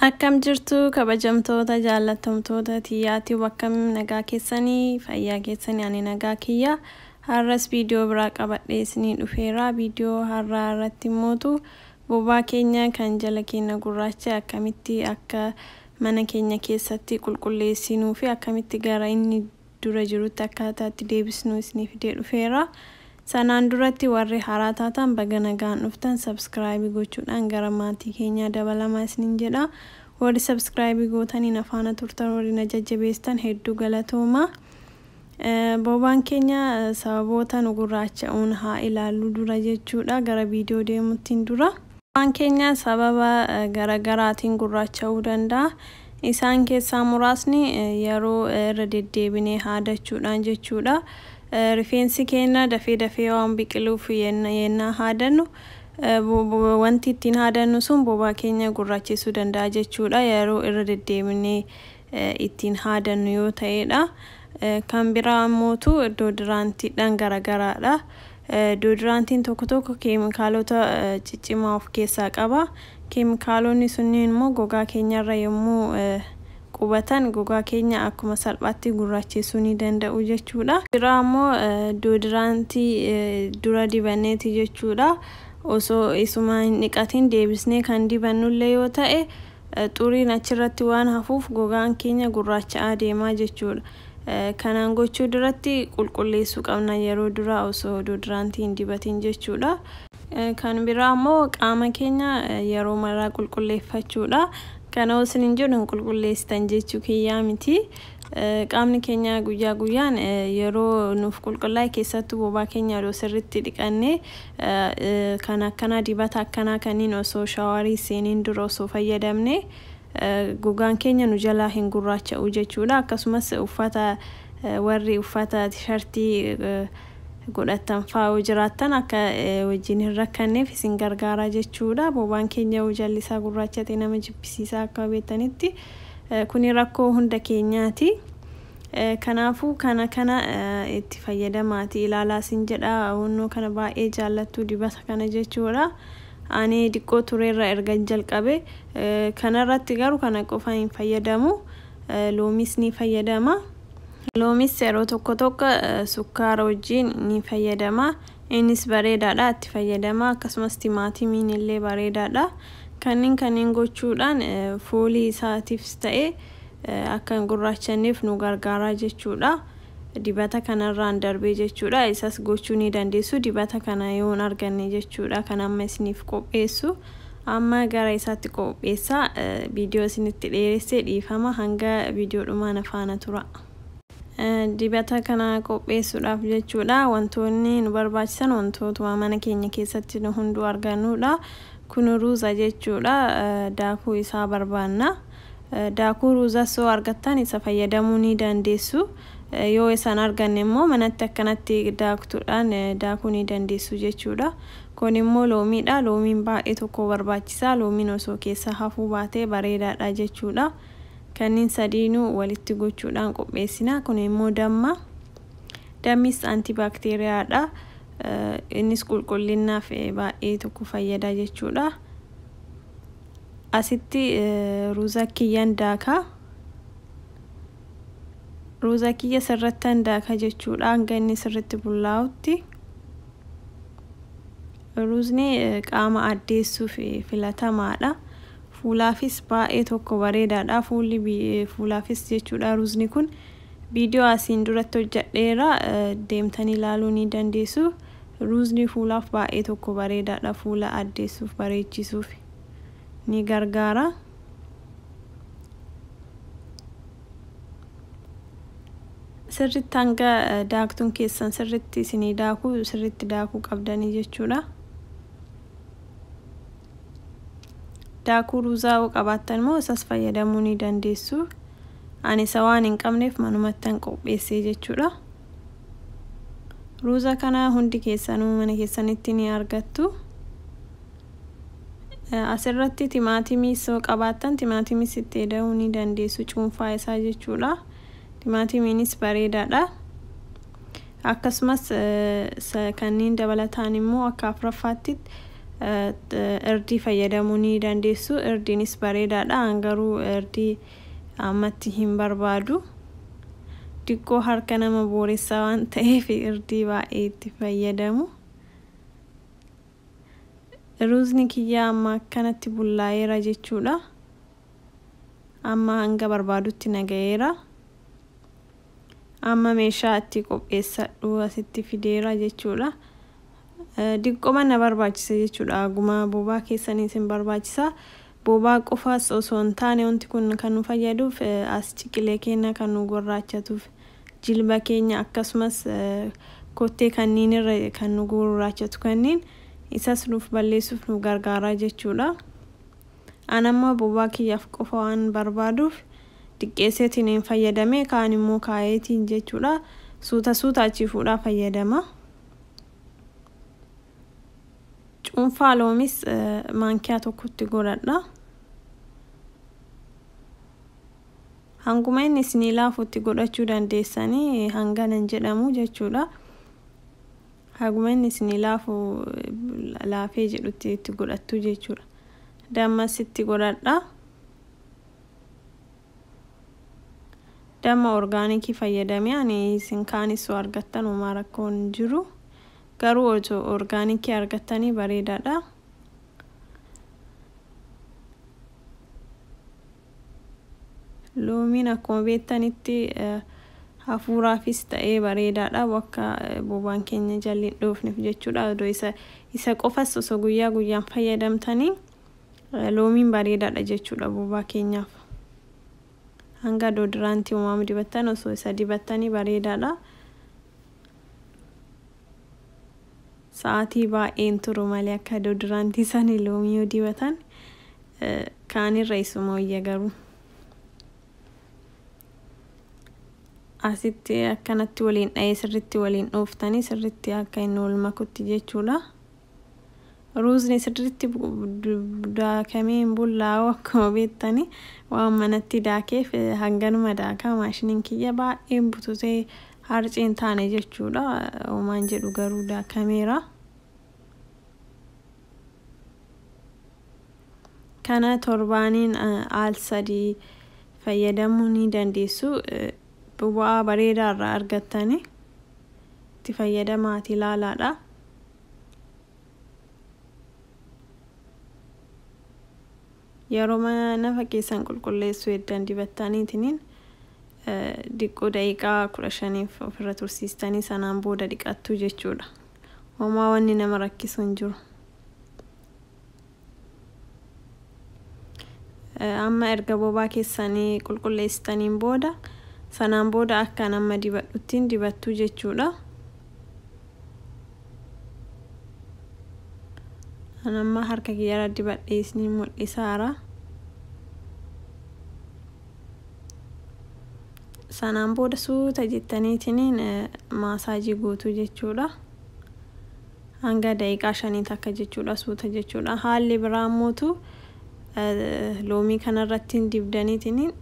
Akkam jirtu kabajamtoota jaallatamtoota tiyyaatiif, akkam nagaa keessanii, fayyaa keessanii? Ani nagaa kiyya. Har'as viidiyoo biraa qabadhee isinii dhufeera. Viidiyoo har'aa irratti immootu bobaa keenya kan jala keenya gurraacha akkamitti akka mana keenya keessatti qulqulleessinuu fi akkamitti gara inni dura jirutti akkaataa itti deebisnu isinii fidee dhufeera. Sanaan duratti warri haaraa taatan baga nagaan dhuftan, subscribe gochuudhaan gara maatii keenyaa dabalamaa isiniin jedha. Warri subscribe gootanii na faana turtan, warri na jajjabeessitan, hedduu galatooma. Bobaan keenya sababoota nu gurraacha'uun haa ilaallu dura jechuudha, gara viidiyoo deemuttiin dura. Bobaan keenya sababa garagaraatiin gurraacha'uu danda'a. Isaan keessaa muraasni yeroo irra deddeebinee haadachuudhaan jechuudha. Rifeensi keenya dafee dafee waan biqiluuf yennaa haadannu, wanti ittiin haadannu sun bobaa keenya gurraachisuu danda'a jechuudha, yeroo irra deddeebinee ittiin haadannu yoo ta'edha. Kan biraa ammootu deodorantiidhaan garagaraadha. Deodorantiin tokko tokko keemikaalota ciccimaa of keessaa qaba. Keemikaalonni sunniin immoo gogaa keenyarra yommuu qubatan gogaa keenya akkuma salphaatti gurraachisuu ni danda'u jechuudha. Biraa immoo deodorantii dura dibanneeti jechuudha. Osoo isuma hin dhiqatin deebisnee kan dibannullee yoo ta'e, xuriin achirratti waan hafuuf gogaan keenya gurraacha'aa deemaa jechuudha. Kanaan gochuu duratti qulqulleessuu qabna, yeroo duraa osoo deodorantii hin dibatin jechuudha. Kan biraa immoo qaama keenya yeroo maraa qulqulleeffachuudha. Kana osoo hin jedhu hin qulqulleessitan jechuu kiyyaa miti. Qaamni keenya guyyaa guyyaan yeroo nuuf qulqullaa'e, keessattuu bobaa keenya yeroo sirriitti dhiqannee, kan akkanaa dibata akkanaa kanneen osoo showerii seeniin dura osoo fayyadamne, gogaan keenya nu jalaa hin gurraacha'u jechuudha. Akkasumas uffata, warri uffata tishartii godhatan fa'aa yoo jiraattan, akka wajjin hin rakkanneef isin gargaara jechuudha. Bobaan keenya yoo jalli isaa gurraachate nama jibbisiisaa akka beektanitti. Kuni rakkoo hunda keenyaati. Kanaafuu kana itti fayyadamaati ilaalaa isin jedha. Wannoo kana baay'ee jaallattu, dibata kana jechuudha. Ani diqqoo tureerra erga jalqabe. Kanarratti garuu kana qofa hin fayyadamu. Loomis ni fayyadama. Loomis yeroo tokko tokko sukkaara wajjin ni fayyadama. Innis bareedaadha, itti fayyadama. Akkasumas timaatimiin illee bareedaadha. Kanneen gochuudhaan foolii isaatiifis ta'e akka hin gurraachanneef nu gargaara jechuudha. Dibata kanarraan darbee jechuudha. Isas gochuu ni dandeessu dibata kana yoo hin arganne jechuudha. Kan amma isiniif qopheessu. Amma gara isaatti qopheessa. Viidiyoo isinitti dheeressee dhiifama, hanga viidiyoo dhumaa na faana tura. Dibata kana qopheessuudhaaf jechuudha wantoonni nu barbaachisan wantootuma mana keenya keessatti nu hunduu argannudha. Kun ruuza jechuudha. Daakuu isaa barbaanna. Daakuu ruuzas yoo argattan isa fayyadamuu ni dandeessu. Yoo isaan arganne immoo manatti akkanatti daaktuudhaan daakuu ni dandeessu jechuudha. Kun immoo loomiidha. Loomiin baay'ee tokko barbaachisaa. Loomiin osoo keessa hafuu baatee bareedaadha jechuudha. Kanneen sadiinuu walitti gochuudhaan qopheessina. Kun immoo damma. Dammis antibacteriaadha. Innis qulqullinaaf baay'ee tokko fayyada jechuudha. Asitti ruuza kiyyaan daakaa. Ruuza kiyya sirrattan daaka jechuudha, hanga inni sirritti bullaa'utti. Ruuzni qaama addeessuuf filatamaadha. Fuulaafis baay'ee tokko bareedaadha. Fuulli fuulaafis jechuudha ruuzni kun. Viidiyoo asiin duratti hojjedheera, deemtanii ilaaluu ni dandeessu. Ruuzni fuulaaf baay'ee tokko bareedaadha. Fuula addeessuuf, bareechisuuf ni gargaara. Sirritti hanga daaktuun keessan sirritti isinii daakuu, sirritti daakuu qabdanii jechuudha. Daakuu ruuzaa yoo qabaattan immoo isas fayyadamuu ni dandeessu. Ani isa waan hin qabneef manumattan qopheessee jechuudha. Ruuza kana hundi keessanuu mana keessanitti ni argattu. Asirratti timaatimii yoo qabaattan timaatimis itti ida'uu ni dandeessu, cuunfaa isaa jechuudha. Timaatimiinis bareedaadha. Akkasumas kanneen dabalataan immoo akka afuraffaatti Irdii fayyadamuu ni dandeessu. Irdiinis bareedaadha. Garuu irdii ammatti hin barbaadu. Diqqoo harka nama booressaa waan ta'eef irdii baay'ee itti fayyadamu. Ruuzni kiyyaa amma akkanatti bullaa'eera jechuudha. Amma hanga barbaadutti naga'eera. Amma meeshaa itti qopheessadhu asitti fideera jechuudha. Diqqooma na barbaachisa jechuudha. Aguma bobaa keessanii isin barbaachisa. Bobaa qofaas osoo hin taane wanti kun kan nu fayyaduuf as ciqilee keenya kan nu gurraachatuuf, jilba keenya akkasumas kottee kanneen irra kan nu gurraachatu kanneen isas nuuf balleessuuf nu gargaara jechuudha. An amma bobaa kiyyaaf qofa waan barbaaduuf diqqeesseetiin hin fayyadame, kaan immoo kaayeetiin jechuudha. Suuta suuta achi fuudhaa fayyadama. Cuunfaa loomis maankiyaa tokkotti godhadha. Hanguma inni isinii laafutti godhachuu dandeessanii, hanganan jedhamu jechuudha. Haguma inni isinii laafu laafee jedhutti itti godhattu jechuudha. Dammas itti godhadha. Damma orgaanikii fayyadamee ani, isin kaanis yoo argattan homaa rakkoon hin jiru. Garuu osoo orgaanikii argattanii bareedaadha. Loomiin akkuma beektanitti hafuuraafis ta'ee bareedaadha, bakka bobaan keenya jalli hin dhoofneef jechuudha. Odoo isa qofas osoo guyyaa guyyaan fayyadamtanii loomiin bareedaadha jechuudha bobaa keenyaaf. Hanga deodorantii uumamu dibattan osoo isa dibattanii bareedaadha. Sa'aatii baay'een turu malee akka deodorantii sanii loomii yoo dibatan kaanirra isuma wayya garuu. Asitti akkanatti waliin dhahee sirritti waliin dhooftanii sirritti akka inni wal makutti jechuudha. Ruuzni sirritti daakamee hin bullaa'u, akkuma beektani waan manatti daakeef hanganuma daakaa. Maashiniin kiyya baay'ee bututee harcee hin taane jechuudha. Homaan jedhu garuu daakameera. Kana torbaaniin al 3 fayyadamuu ni dandeessu. Bu'aa bareedaa irraa argattanii itti fayyadamaati ilaalaadha. Yeroo nafa keessan qulqulleessuu eddan dibattaniitiniin diqqoo daqiiqaa 15f ofirra tursiistanii sanaan booda dhiqattu jechuudha. Homaa wanni nama rakkisu hin jiru. Amma erga bobaa keessanii qulqulleessitaniin booda, sanaan booda akka nama dibadhuttiin dibattuu jechuudha. Amma harka kiyyarra dibadhee isinii mul'isaara. Sanaan booda suuta jettaniitiniin maasaajii gootuu jechuudha. Hanga daqiiqaa 5 takka jechuudha, suuta jechuudha. Haalli biraa immoo loomii kanarratti dibdaniitiniin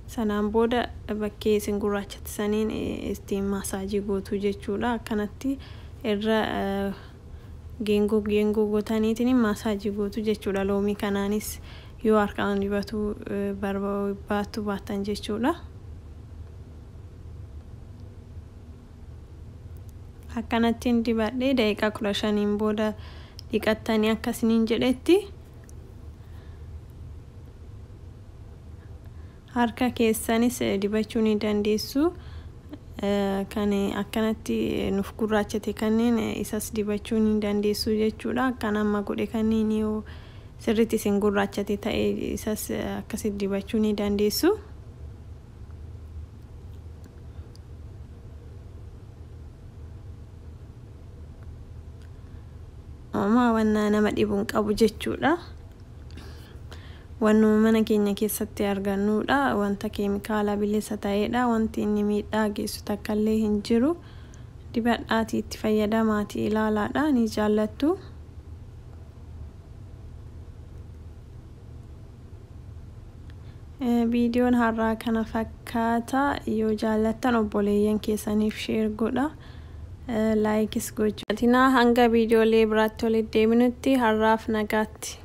sanaan booda bakkee isin gurraachatisaniin ittiin maasaajii gootuu jechuudha. Akkanatti irra geengoo geengoo gootaniitiin maasaajii gootu jechuudha. Loomii kanaanis yoo harkaan dibatuu barbaattu baattan jechuudha. Akkanattiin dibadhee daqiiqaa 15n booda dhiqattanii akkasiniin jedhetti harka keessanis dibachuu ni dandeessu. Kan akkanatti nuuf gurraachate kanneen isas dibachuu ni dandeessu jechuudha. Akkan amma godhe kanneen yoo sirriitti isin gurraachate ta'e isas akkasitti dibachuu ni dandeessu. Homaa wannaa nama dhibu hin qabu jechuudha. Wannuma mana keenya keessatti argannudha. Wanta keemikaala bilisa ta'edha. Wanti inni miidhaa geessu takkallee hin jiru. Dibadhaatii itti fayyadamaatii ilaalaadha. Ni jaallattu. Viidiyoon har'aa kana fakkaata. Yoo jaallattan obboleeyyan keessaniif share godha. Like is gochuu. Hanga viidiyoolee biraatti walitti deebinutti har'aaf nagaatti.